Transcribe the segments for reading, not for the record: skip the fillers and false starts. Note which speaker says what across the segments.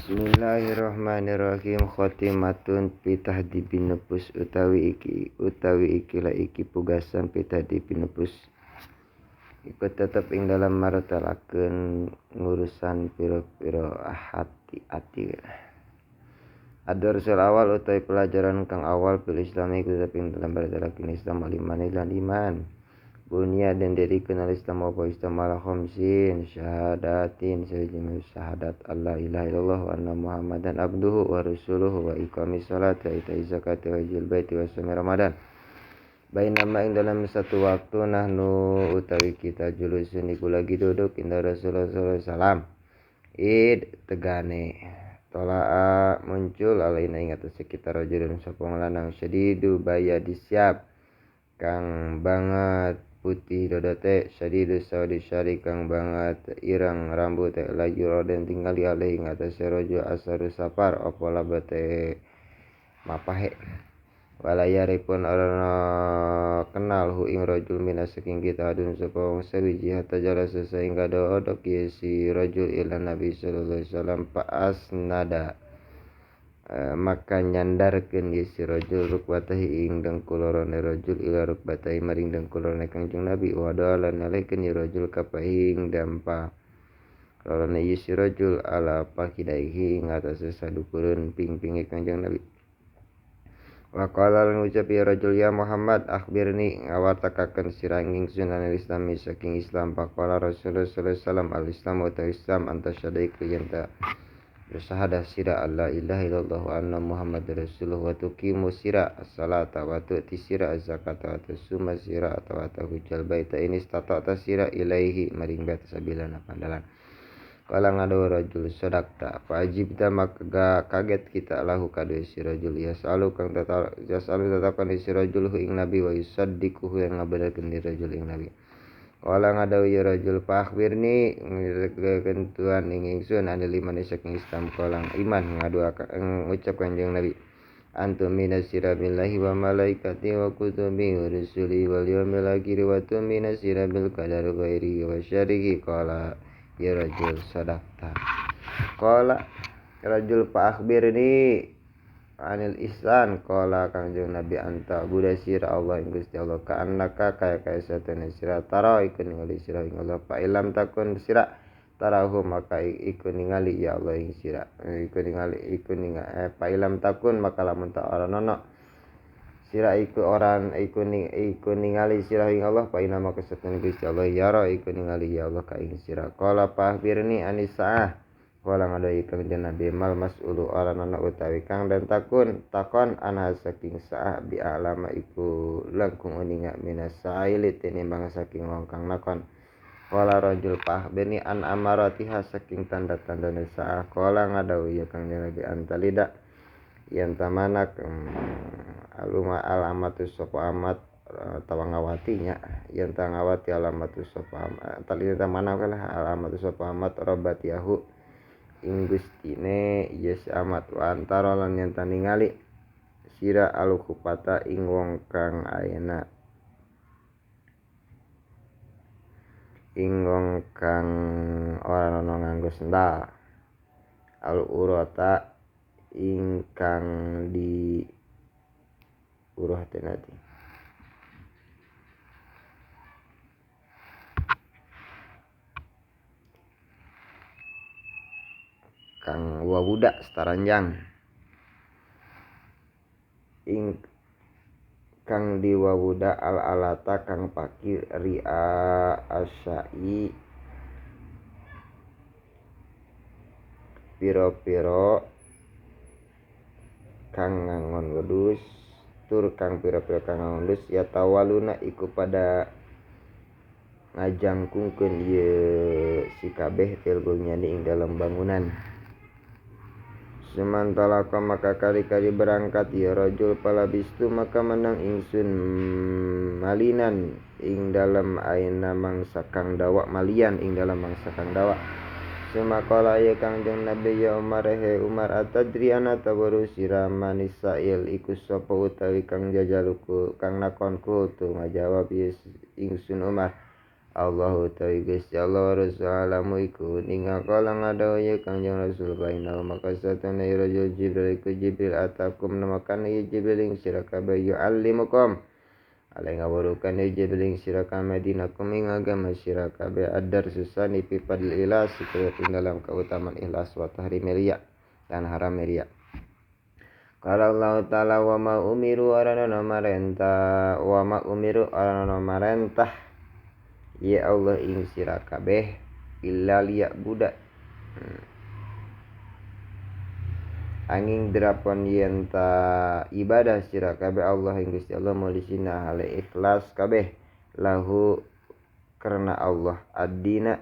Speaker 1: Bismillahirrahmanirrahim. Khotimatun pitahdibin nufus utawi iki la iki pugasan pitahdibin nufus iku tetep ing dalam martelakeun ngurusan pira-pira hati-ati. Ad-darsul awal utawi pelajaran kang awal fil Islam iku tetep ing dalam martelakeun Islam al-iman lan iman. Bunya dan dirikeun al-Islam apa Islam ala khamsin syahadatin sahiji syahadat alla ilaha illallah wa anna Muhammadan abduhu wa rasuluhu wa iqamis sholati wa ita'iz zakati wa hajjil baiti wa shaumi Ramadan. Bainama ing dalam satu waktu nahnu utawi kita julusun iku lagi duduk inda Rasulullah sallallahu alaihi wasallam. Id tegane tolaa muncul alaina ing atas kita rajulun sapa lanang syadidu bayadi siap kang banget putih dodote syadidu saudi syari kang banget ireng rambut laju roden tinggali alih ing atase rajul asaru safar apa labete mapahe walayaripun ora kenal hu ing rajul minas saking kita adun sapa wong sawiji hatta jalasa sehingga doodok ye si rajul ila Nabi sallallahu alaihi wasallam fa asnada maka nyandarkeun ye si rajul rukbatahi ing dengkulorone rajul ila rukbatahi maring dengkulorone Kangjeng Nabi wa dalan nalikeun ye rajul kapahing dampa lorone ye si rajul ala pakidaihi ing atase sadukureun ping-pinge Kangjeng Nabi. Wa qala lan ngucap ya rajul ya Muhammad akhbirni ngawartakaken sira ing ingsun anil Islami saking Islam. Faqala Rasulullah sallallahu alaihi wasallam al Islam wa Islam anta syadaiku yanta bersahadah sira alla ilaha illallah wa anna Muhammadar rasulullah wa tuqimu sira as-salata wa tu'ti sira az-zakata wa tusuma sira wa tahujjal baita in istata'ta sira ilaihi maring bait sabilana pandalan. Kala ngadu rajul sadaqta fa ajibta maka kaget kita lahu kadue si rajul yasalu kang tatal yasalu tatakan si rajul hu ing nabi wa yusaddiquhu yang ngabenerkeun di rajul ing nabi. Kala ngadawu ya rajul fa akhbirni kentuan ing ingsun anil iman saking Islam kolang iman ngadu ngucap Kanjeng Nabi antum minasira billahi wa malaikati wa kutubi wa rusuli wal yaumil akhir wa tuminasira bil qadar khairi wa syarrihi. Qala ya rajul sadaqta. Qala rajul fa akhbirni anil ihsan. Qala Kangjeng Nabi anta budasira Allah ing Gusti Allah ka annaka kaya kaya satene sira tara iku ningali sira ing Allah fa ilam takun sira tarahu maka iku ningali ya Allah ing sira iku ningali iku ningali fa ilam takun maka lamun ta ora nono sira iku oran iku iku ningali sira ing Allah fa inna maka satene Gusti Allah yara iku ningali ya Allah ka ing sira. Qala fa akhbirni anis saah. Kala ngadai Kangjeng Nabi mal mas'ulu ora ana utawi kang dan takun takon anha saking saah bi alama iku langkung uninga minas saili tinimbang saking wong kang nakon. Kala rajul pahbeni an amaratiha saking tanda-tandane saah. Kala ngadai ya Kangjeng Nabi antalida yen tamanak aluma alamatu sapa amat tawa ngawatinya yen ta ngawati alamatu sapa amat talida tamanak lah alamatu sapa amat robatiyahu ing gustine yes amat wa antara lan yen ta ningali sira alukupata ing wong kang ayeuna ing wong kang ora ana nganggo sendal al urata ingkang di urah tenati kang wawuda setaranjang ing kang diwawuda al alata kang pakir ria asyai piro-piro kang ngangon wedhus tur kang piro-piro kang ngangon wedhus ya tawaluna iku pada ngajangkungkeun ieu si kabeh fil bunyani ing dalam bangunan. Semantalaka maka kali-kali berangkat ya rajul palabistu maka menang ingsun malinan ing dalam aina mangsa kang dawa malian ing dalam mangsa kang dawa. Semakala ya Kangjeng Nabi ya Umar he Umar atadri ana tabaru sira manisail iku sapa utawi kang jajaluku kang nakonku tu ngajawab ya ingsun Umar Allah utawi Gusti Allah Rasul alamu iku ninga kala ngadawuh ya Kangjeng Rasul bainahu maka satana rajul Jibril iku Jibril atakum namakan ya Jibril ing sira kabeh yu'allimukum alai ngawurukan ya Jibril ing sira kabeh dinakum ing agama sira kabeh adar susani fi fadl ikhlas iku ing dalam keutamaan ikhlas wa tahrim riya dan haram riya. Qala Allah ta'ala wa ma umiru arana marentah wa ma umiru arana marentah ya Allah ing sira kabeh illa liya'budu angin drapon yen ta ibadah sira kabeh Allah ing Gusti Allah mulisina hale ikhlas kabeh lahu karena Allah ad-dina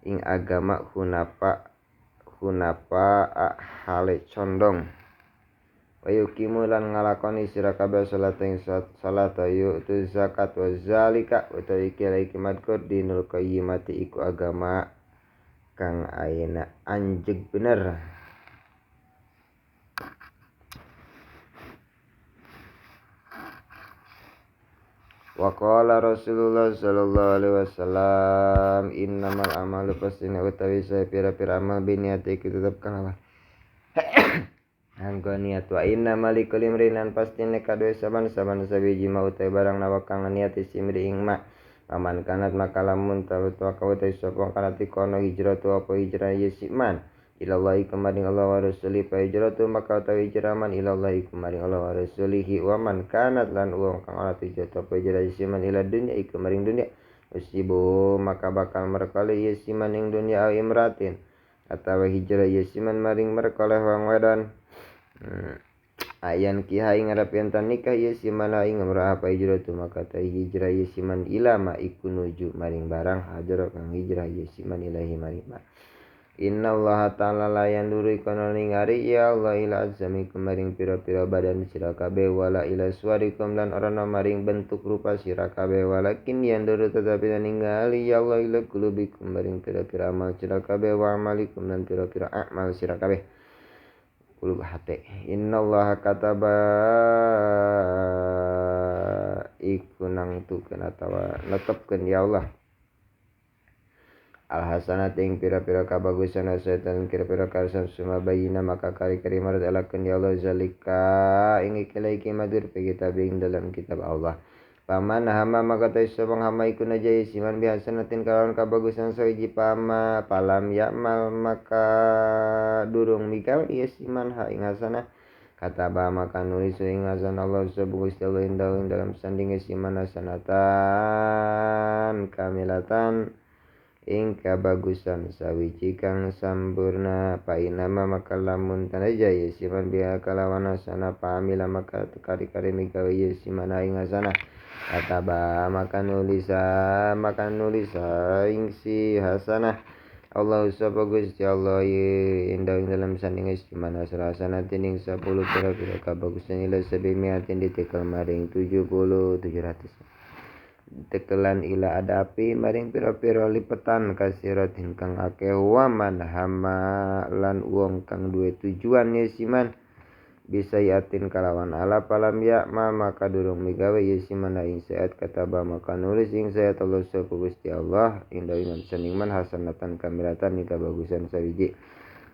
Speaker 1: ing agama hunapa hunapa hale condong wa yuqimu lan ngalakoni sira kabeh salat ing salat yu'tu zakat wa zalika utawi iki madkur dinul qayyimati iku agama kang ayeuna anjeg bener. Wa qala Rasulullah sallallahu alaihi wasallam innamal amalu pasina utawi saya pira-pira amal biniati iku tetep kalawan anggo niat wa innamal likulli imrin lan pastine kaduwe saban-saban sawiji ma utawi barang nawa kang niati simri ing ma paman kanat maka lamun tawatu ka utawi sapa kanat kono hijratu apa hijrah yesiman ilallahi kemaring Allah wa rasuli fa hijratu maka utawi hijrah man ilallahi kemaring Allah wa rasulihi wa man kanat lan wong kang ana hijrah apa hijrah yesiman ila dunya iku maring dunya usibu maka bakal merkale yesiman ing dunya au imratin atawa hijrah yesiman maring merkale wong wedon. Ayan kihai ngarep yen nikah yesiman ing imrah apa hijrah tu maka ta hijrah yesiman ilama iku nuju maring barang hajar kang hijrah yesiman ilahi maring ma. Inna Allah ta'ala la yanduru kono ningari ya Allah ila azamikum maring pira-pira badan sira kabeh wala ila suwarikum lan ora maring bentuk rupa sira kabeh walakin yanduru tetapi ningali ya Allah ila qulubikum maring pira-pira amal sira kabeh wa amalikum lan pira-pira amal sira kabeh qulub hate. Inna Allah kataba iku nangtukeun atawa netepkeun ya Allah al hasanat ing pira-pira kabagusan hasanatan pira-pira karsan suma bayina maka kari-kari marat alakeun ya Allah zalika ing iki madur fi kitab ing dalam kitab Allah. Paman hama maka ta sapa hama iku najai siman bihasanatin kalawan kabagusan sawiji pama palam ya'mal maka durung migawe ieu siman ha ing hasanah kataba maka nulis ing hasanah Allah sapa Gusti Allah ing dalam sandinge siman hasanatan kamilatan ing kabagusan sawiji kang sampurna painama maka lamun tanaja ye siman biha kalawan hasanah pamila maka kari-kari migawe ye siman ing hasanah kataba maka nulisa ing si hasanah Allah sapa Gusti Allah indah ing dalam sandinge siman hasanah ing 10 pira-pira kabagusan ila sabimiatin ditekel maring 70 700 tekelan ila adapi maring pira-pira lipetan kasiratin kang akeh wa man hama lan wong kang duwe tujuan yesiman bisa yatin kalawan ala palam ya ma maka durung migawe yesiman ing saat kataba maka nulis ing saat Allah sapa Gusti Allah indah ing seningman hasanatan kamilatan ing kabagusan sawiji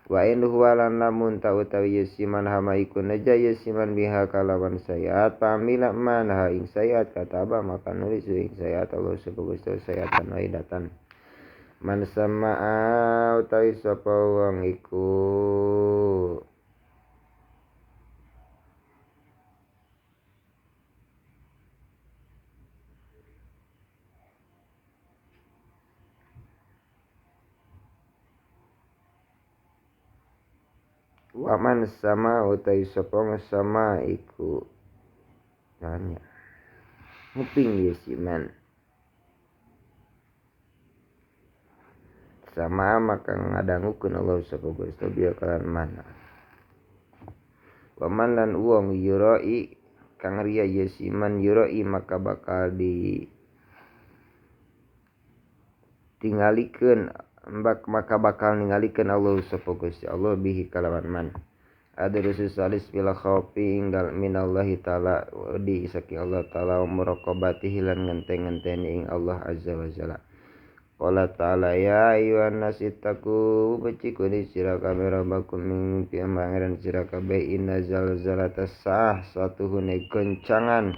Speaker 1: wa in huwa lan lamun ta utawi yesiman hama iku naja yesiman biha kalawan sayiat pamila man ha ing sayiat kataba maka nulis ing sayiat Allah sapa Gusti sayatan waidatan man samaa utawi sapa wong iku waman sama utai sapa sama iku nanya nguping yesiman sama maka ngadangukeun Allah sapa Gusti biya kalan mana waman lan wong yuroi kang riya yesiman yuroi maka bakal di tingalikeun maka bakal ningalikeun Allah sapa Gusti Allah bihi kalawan man. Adrusus salis bila khaufi inggal minallahi ta'ala di saking Allah ta'ala muraqabatihi lan ngente-ngenteni ing Allah azza wa jalla. Qala ta'ala ya ayyuhan nas ittaqu becik kuni sira kabeh rabbakum ing pangeran sira kabeh inna zalzalatas saah satuhune goncangan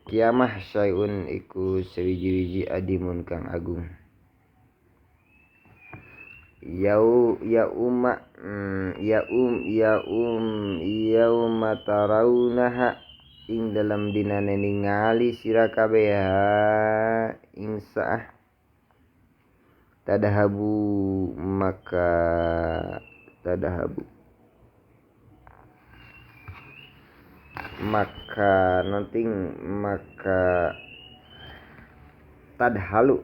Speaker 1: kiamah syai'un iku sewiji-wiji adimun kang agung. Yau ya umma ya um ya um yauma tarawunaha ing dalam dinane ningali sira kabeh ing saah tadahabu maka tadahabu maka nanting maka tadhalu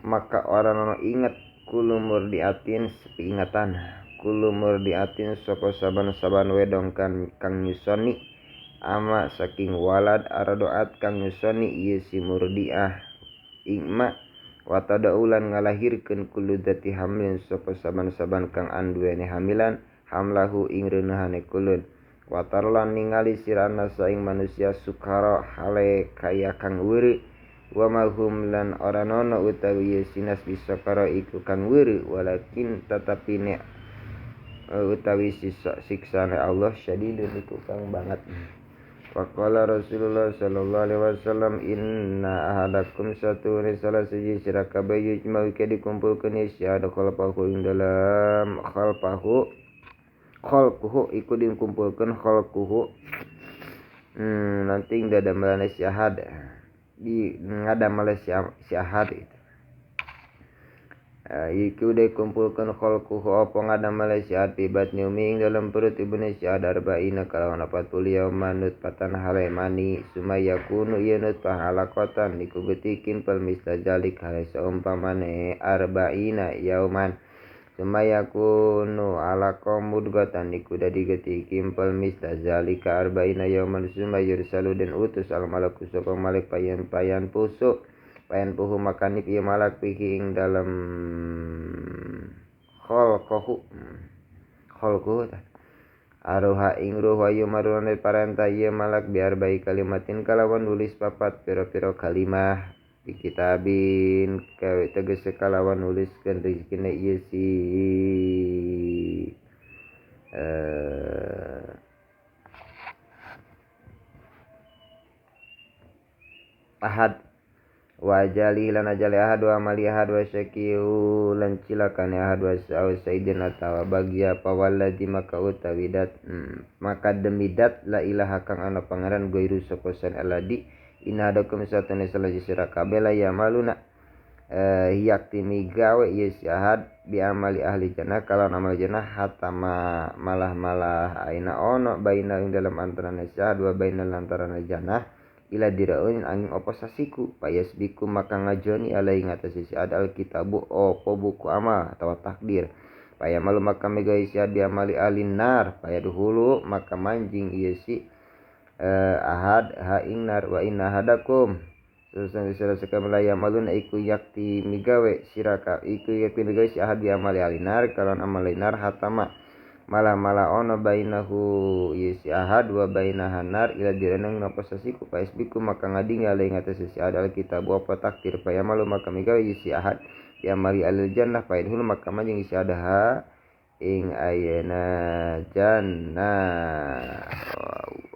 Speaker 1: maka orang ingat kulo murdiatin sepi ingatan kulo murdiatin sapa saban-saban wedong kang nyusoni ama saking walad ardoat kang nyusoni ieu si murdiah ingma watadaulan ngalahirkeun kulo dati hamlin sapa saban-saban kang anduene hamilan hamlahu ing reuneuhane kulun watarlan ningali sirana saing manusia sukara hale kaya kang weureu wa mahum lan ora nono utawi sinas bisakara iku kang weureu walakin tatapine utawi siksane Allah syadidun iku kang banget. Faqala Rasulullah sallallahu alaihi wasallam inna ahadakum satu salah siji sira kabeh yujma'u dikumpulkeun syahada khalqahu ing dalam khalqahu khalquhu iku dikumpulkeun khalquhu nanti dadamelane syahad di ngadamel syahad itu iku dikumpulkeun khalquhu apa ngadamel syahad pibat nyumi ing dalam perut ibune syahad arba'ina kalawan 40 yauman nutfatan hale mani sumayakunu ieu nutfah alaqatan iku getikin pel misla zalik hale saumpamane arba'ina yauman sumayakunu alaqam mudghatan iku dadi getikin pel misla zalika arba'ina yauman sumayursalu den utus al malaku sapa malak payan-payan pusu payan puhu makanip ieu malak pihi ing dalem khalqahu khalquhu aruha ing ruh wa yumaruna parenta ieu malak biar baik kalimatin kalawan nulis papat pira-pira kalimah di kitabin kawe tegese kalawan nuliskeun rezekine ieu si ahad wa ajali lan ajali ahad wa amali ahad wa syakiu lan cilakane ahad wa saidin atawa bagia pawalladzi maka utawi dat maka demi dat la ilaha kang ana pangeran gairu sapa san aladi inna adakum satune salaji sira kabeh la yamaluna yakti migawe ieu si ahad bi amali ahli jannah kalawan amal jannah hatta malah-malah aina ono baina ing dalam antarane syahad wa baina lantarane jannah ila diraun angin opo sasiku payasbiku maka ngajoni alai ngatasi si ad alkitabu opo buku amal atau takdir payamalu maka megawe si ad amali alinar payaduhulu maka manjing ieu si ahad ha ing nar wa inna hadakum susan sira sakamala maluna iku yakti migawe siraka iku yakti migawe si ahad amali alinar kalawan amalinar hatama malah-malah ono bainahu si ahad wa bainahan nar ila direneng napa sasiku paisbiku maka ngadingal ing atase si ahad alkitab apa takdir payamalu maka migawe si ahad ya mari alil jannah paidhul maka manjing si adaha ing ayana jannah. Wow.